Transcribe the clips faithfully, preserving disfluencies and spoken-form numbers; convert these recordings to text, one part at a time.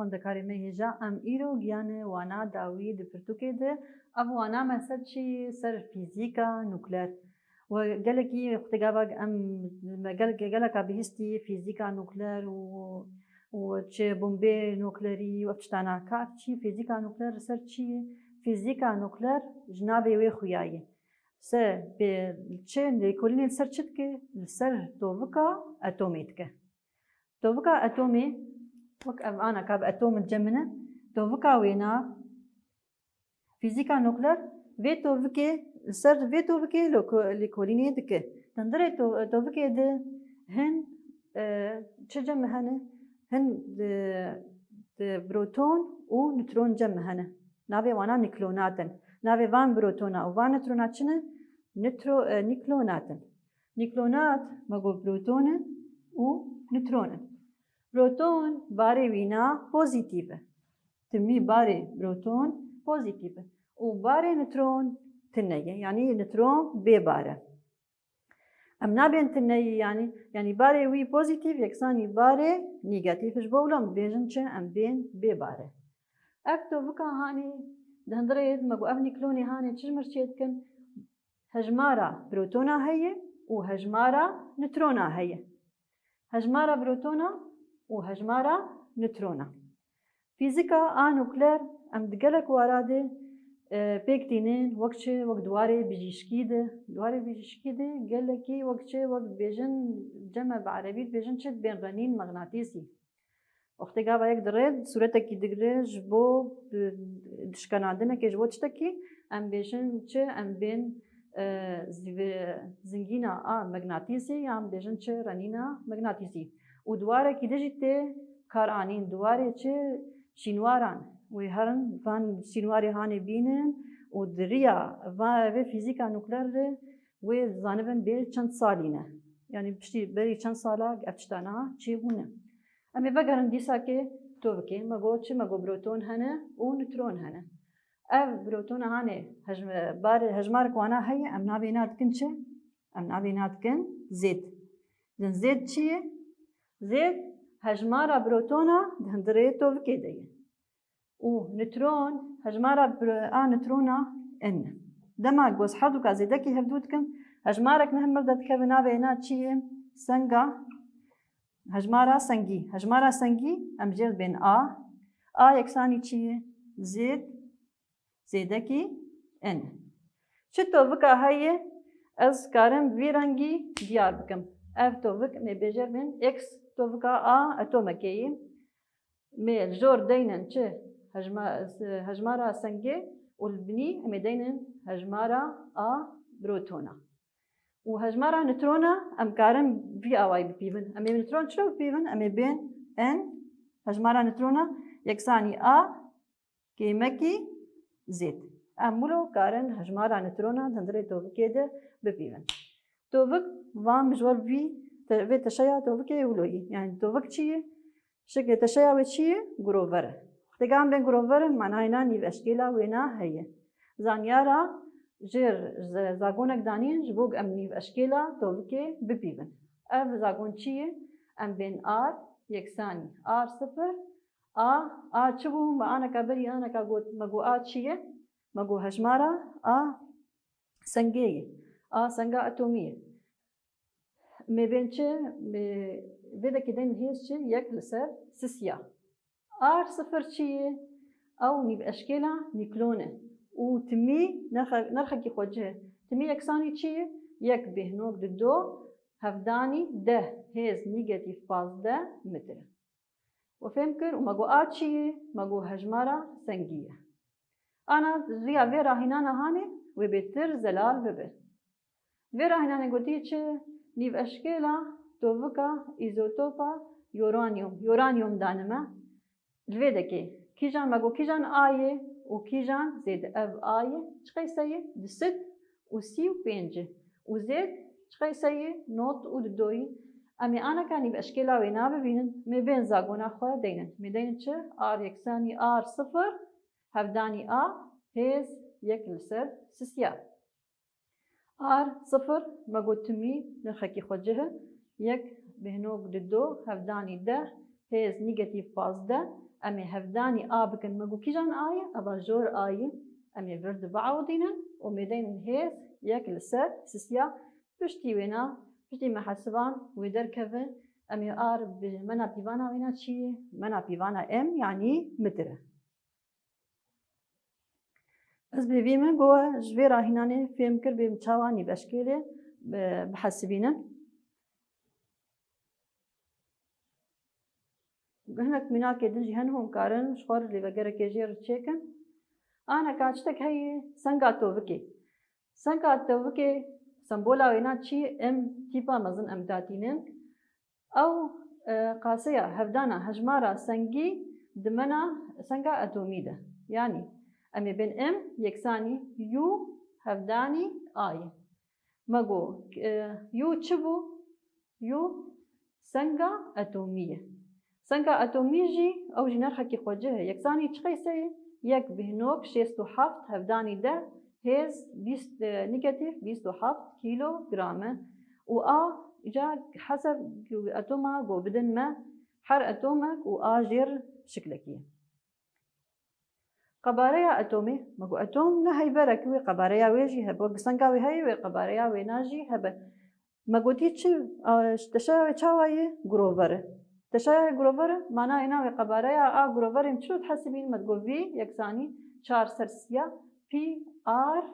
Xwendekarê me hêja, em îro giyane wana dawî di pirtûkê de. Ev wana me ser çi? Ser fîzîka nukleer. We gelekî xwedê gava em me gel-, geleka bihîstî fîzîka nukleer û, û çi bombê nukleerî û ev tiştana. Ka ev çi? Fîzîka nukleer li ser çi ye? Fîzîka nukleer ji navê wê xuya ye. Se, pê, çi, lêkolînê li ser çi dike? Li ser tovika atomê dike. Tovika atomê, wek ev ana ka bi atom cem min e, tovika wêna, fîzîka nukleer, vê tovikê, li ser vê tovikê loko-, lêkolînê dike. Di hundirê to-, tovikê de hin, e, çi cem hene? Hin, e, e, proton û nutron cem hene. Navê wana nîklonat in. Navê van protona û van neutrona çi ne? Nitro-, e, nîklonat in. Nîklonat, me got, proton in û nutron in. Proton barê wîna pozîtîf e. Timî barê proton pozîtîf e. Û barê nutron tune ye. Yanî nutron bê bar e. Em nabên tuneyî, yanî, yanî barê wî pozîtîf yeksanî barê negatîf. Ji bo wilo em dibêjin çi? Em bên bê bar e. Ev tovika hanê di hundirê me got, ev nîklonê hanê çi ji mir çê dikin? Hejmara protona heye û hejmara neutrona heye. Hejmara protona û hejmara neutrona. Fîzîka a nukleer em di gelek wara de, e, pêk tînin, wek çi, wek di warê bijîşkî de. Di warê bijîşkî de gelekî wek çi, wek dibêjin, cem e bi erebî dibêjin çi, dibên renîn, megnatîsî. Wextê gava yek dirê sûretekî digre ji bo, e, dişkenandinekê, ji bo tiştekî, em bêjin çi, em bên, e, zîvi-, zingîna a megnatîsî, yan bêjin çi, renîna megnatîsî. Û di warekî de jî tê kar anîn, di warê çi, şînwaran. Wê herin van şînwarê hanê bînin û di riya va-, vê fîzîka nukleer re wê zanibin bê çend salî ne. Yanî piştî berî çend sala ev tiştana çêbûne. Em ê vegerin dîsakê tovikê. Me got çi? Me got proton hene û nutron hene. Ev protona hanê hejm-, barê hejmarek wana heye, em navê na dikin çi? Em navê na dikin zêd. Din zêd çi ye? Zêd hejmara protona di hundirê tovikê de ye. Û nutron, hejmara pro-, a nutrona in. Dema ku ez herdûka zêdekî hevdû dikim, hejmarek ne hemir de dikeve, navê na çi ye? Senga. Hejmara sengî. Hejmara sengî em jê dibên A. A yeksanî çi ye? Zêd, zêdekî in. Çi tovika heye ez karim vî rengî diyar bikim? Ev tovik em ê bêjê bên X tovika a atomekê ye. Mê li jor deynin çi? Hejma-, hejmara sengê û li binî em ê deynin hejmara a protona. Û hejmara neutrona em karin vî awayî bipîvin. Em ê neutron çilo bipîvin? Em ê bên N hejmara neutrona yeksanî a kêmekî zêd. Em wilo karin hejmara neutrona di hundirê tovikê de bipîvin. Tovik van ji ber vî te-, vê teşeya tovikê wilo yî. Yanî tovik çi ye? Şeklê teşeya wê çi ye? Girover e. Wextê em bên girover in, manayê na nîveşkêla wêna heye. Zanyara jêr z-, zagonek danîn ji bo em nîveşkêla tovikê bipîvin. Ev zagon çi ye? Em bên R yeksanî R sifir. A, A çi bû? Me aneka berî aneka got, me got A çi ye? Me got hejmara A sengê ye. A senga atomî ye. Mê bên çi? Mê vê dekê deynin hêz çi? Yek li ser sisiya. R sifir çi ye? Ew nîveşkêla nîklon e. Û timî nirxe-, nirxekî xwe cih e. Timî yeksanî çi ye? Yek bêhnok di do hevdanî deh hêz negatîf pazdeh metre. We fêm kir û me got A çi ye? Me got hejmara sengî ye. Ana riya vê rahînana hanê wê bêtir zelal bibe. Vê rahînanê gotî çi? Nîveşkêla tovika îzotopa uranyum, uranyum danime. Li vê dekê kîjan me got kîjan A ye û kîjan zêd e? Ev A ye, çi qeyse ye? Du sed û sî û pênc e. Û zêd çi qeyse ye? Nod û didoyî. Em ê aneka nîveşkêla wê nabibînin, mê bên zagona xwe deynin. Mê deynin çi? R yeksanî R sifir, hevdanî A, hêz yek li ser sisiya. R sifir, me got timî nirxekî xwe cih e, yek bêhnok di do, hevdanî deh, hêz negatîf pazdeh. Em ê hevdanî A bikin. Me got kîjan A ye? Eva jor A ye. Em ê vir di biewidînin û me deynin hêz yek li ser sisiya. Piştî wêna, piştî me hesiban wê derkeve, em ê ar bi mena pîvana wêna çi ye? Mena pîvana M, yanî mitir e. Ez bêvî me got ji vê rahînanê fêm kir bêm çawa nîveşkêlê bi-, bihesibînin. Hinek mînakê din jî hene hûn karin ji xwe re lêvegerekê jê re çêkin. Aneka çitek heye, senga tovikê. Senga tovikê, sembola wêna çi ye? Em tîpa mezin em datînin. Ew, e, qaseya hevdana hejmara sengî di mena senga atomî de. Yanî, em ê bên M yeksanî U hevdanî A ye. Me got, e, U çi bû? U senga atomî ye. Senga atomî jî, ew jî nerxekî xwecih e. Yeksanî çi qeyse ye? Yek bîhnog şêst û heft hevdanî deh hêz bîst, e, negatîf bîst û heft kîlogram e. Û a, îca heseb atoma ku bidin me, her atomek û a jêr şiklekî ye. Qebareya atomê, me got atom ne heyberek wê, qebareya wê jî hebe, wek senga wê heye wê, qebareya wêna jî hebe. Me gotî çi, a, teşeya wê çawa ye? Grover e. Teşeya wê grover e, manayê na wê qebareya a groverê em çi dihesibînin? Me digot V yeksanî çar ser siya pi R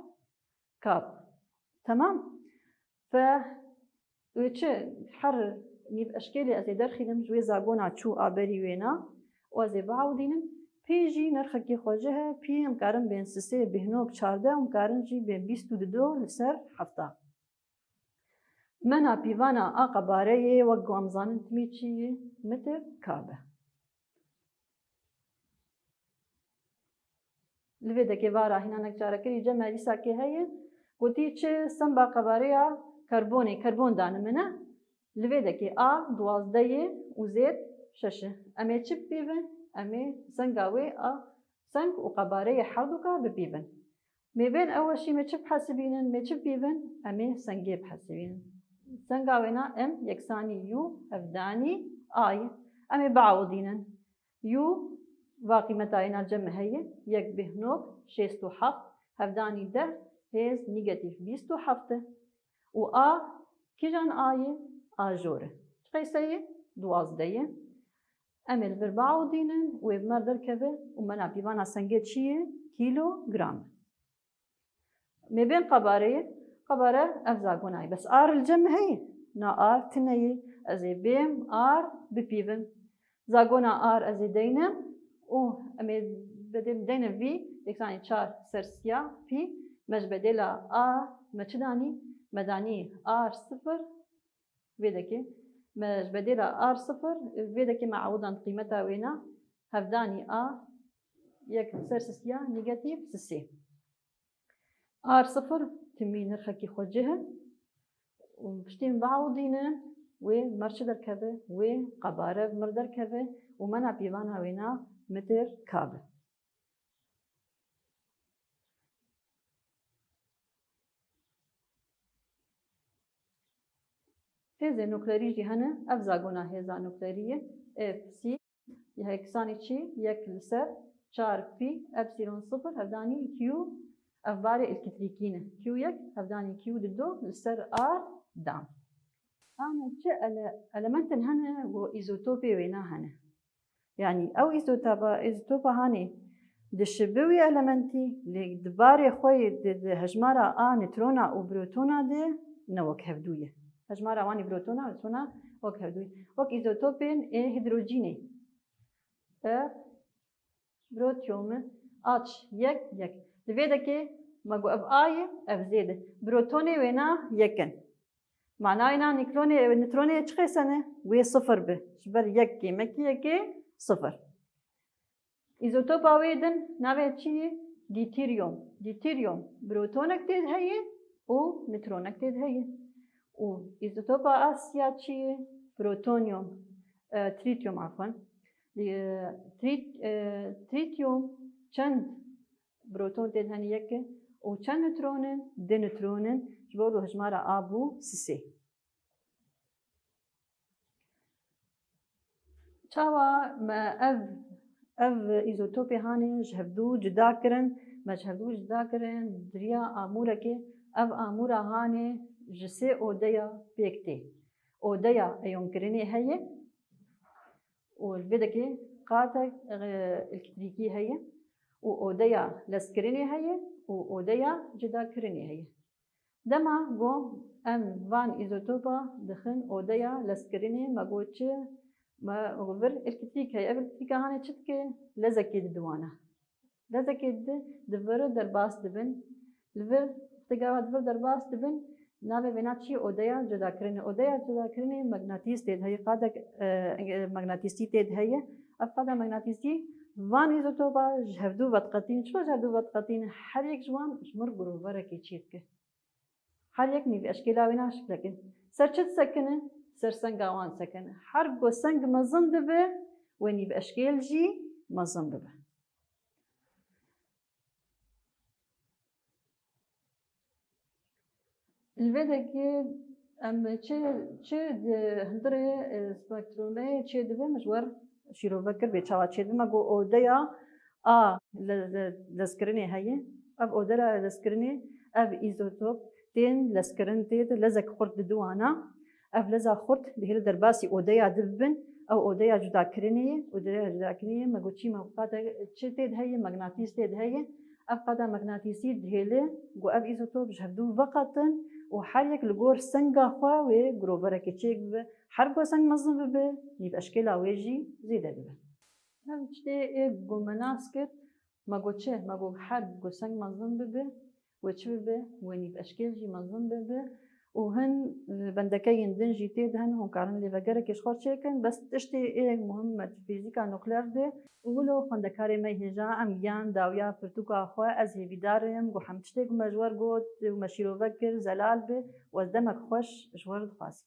kab. Temam. Fe wê çi her nîv eşkêlê ez ê derxînim ji wê zagona çû a berî wêna û ez ê biewidînim. Pî jî nerxekî xwecih e, pî em karin bên sisê bîhnog çardeh û em karin jî bên bîst û du li ser hefta. Mena pîvana a qebareyê wek ku em zanin timî çi ye? Mitir kab e. Li vê dekê va rahînanek carekirî cem me dîsa kê heye? Gotî çi semba qebareya karbonê, karbon dane min e. Li vê dekê a duwazdeh ye û zêd şeş e. Em ê çi bipîvin? Em ê senga wê a seng û qebareyê herduka bipîvin. Mê bên ew weşî mê çi bihesibînin, mê çi bipîvin? Em ê sengê bihesibînin. Senga wêna M yeksanî U hevdanî A ye. Em ê biewidînin. U va qîmeta wêna cem me heye, yek bîhnog şêst û heft hevdanî deh hêz negatîf bîst û heft e. Û a kîjan a ye? A jor e. Çi qeyse ye? Duwazdeh ye. Em ê li vir biewidînin û wê bi me derkeve û mena pîvana sengê çi ye? Kîlogram. Mê bên qebareyê, qebare ev zagona ye. Bes ar li cem heye? Na, ar tune ye. Ez ê bêm ar bipîvim. Zagona ar ez ê deynim û em ê bedêl deynin vî yeksanî çar ser siya pî. Me ji bedêla a me çi danî? Me danî ar sifir. Vê dekê me ji bedêla ar sifir, vê dekê me ewidan qîmeta wêna hevdanî a yek ser sisiya negatîf sisê. Ar sifir timî nirxekî xwecih e û piştî min biewidîne wê mer çi derkeve, wê qebare bi mir derkeve û mena pîvana wêna mitir kab e. Hêzên nuklerî jî hene. Ev zagona hêza nuklerî ye. F C yeksanî çi? Yek li ser çar pî epsilon sifir hevdanî Q, ev barê elektrîkî ne. Q yek hevdanî Q du li ser R dan. Hane çi ele-, elementin hene û îzotopê wêna hene. Yanî ew îzotopa, îzotopa hanê dişibi wî elementî, lê di barê xwe yê di, di hejmara a neutrona û protona de ne wek hevdû ye. Hejmara wan ê protona, neutrona wek hevdû ye. Wek îzotopên ê hîdrojînê. E, protyum, H yek yek. Li vê dekê me got ev A ye, ev zêde. Protonê wêna yek in. Manayê na nîkronê, nîtronê çi qêse ne? Wê sifir be. Ji ber yekê, mekî yekê sifir. Îzotopa wê din navê çi ye? Dîtîryum. Dîtîryum protonek tê de heye û nîtronek tê de heye. Û îzotopa a siya çi ye? Protonyum, e, trîtyum, afwan. E, trît-, e, trîtyum çend proton tê de hene? Yek e. Û çend nîtron in? Du nîtron in. Ji bo hejmara a bû sisê. Çawa me ev Ev îzotopê hanê ji hevdû cuda kirin, me ji hevdû cuda kirin di riya amûrekê. Ev amûra hanê ji sê odeya pêk tê. Odeya eyonkirinê heye û li vê dekê qatek, e, elektrîkî heye û odeya lezkirinê heye û odeya cudakirinê heye. Dema ku em van îzotopa dixin odeya lezkirinê, me got çi? Me vir elektrîk heye. Ev elektrîka hanê çi dike? Lezekê didiwana. Lezekê di, di vir derbas dibin. Li vir, wextê gava di vir derbas dibin, navê vêna çi? Odeya cudakirinê. Odeya cudakirinê megnatîs tê de heye, qadek, e, megnatîsî tê de heye. Ev qada megnatîsî van îzotopa ji hevdû vediqetîn. Çima ji hevdû vediqetîn? Her yek ji wan ji mir groverekê çêdike. Her yek nîveşkêla wê na şiklekê. Ser çi disekine? Ser senga wan disekine. Her ku seng mezin dibe, wê nîveşkêl jî mezin bibe. Li vê dekê em çi, çi di hundirê, e, spektrumê çêdibe, min ji we re şîrove kir, bê çawa çêdibe. Me got odeya a le-, le-, lezkirinê heye. Ev odeya lezkirinê, ev îzotop tên lezkirin tê de, lezek xurt didiwana. Ev leza xurt dihêle derbasî odeya di bibin. Ew odeya cudakirinê ye. Odeya cudakirinê ye. Me got çi? Me qada çi tê de heye? Megnatîs tê de heye. Ev qada megnatîsî dihêle ku ev îzotop ji hevdû veqetin û her yek li gor senga xwe wê groverekê çêk bibe. Her ku seng mezin bibe, nîveşkêla wê jî zêde bibe. Ev tiştê ê ku me nas kir, me got çi? Me got her ku seng mezin bibe, wê çi bibe? Wê nîveşkêl jî mezin bibe. Û hin, e, bendekeyên din jî tê de hene, hûn karin lêvegerekê ji xwe çêkin. Bes tiştê ê muhim me di fîzîka nukleer de. Û wilo xwendekarê me hêja em giyan dawiya pirtûka xwe. Ez hêvîdar im ku hemî tiştê ku me ji we re got û me şîrove kir zelal be û ez demek xweş ji we re dixwazim.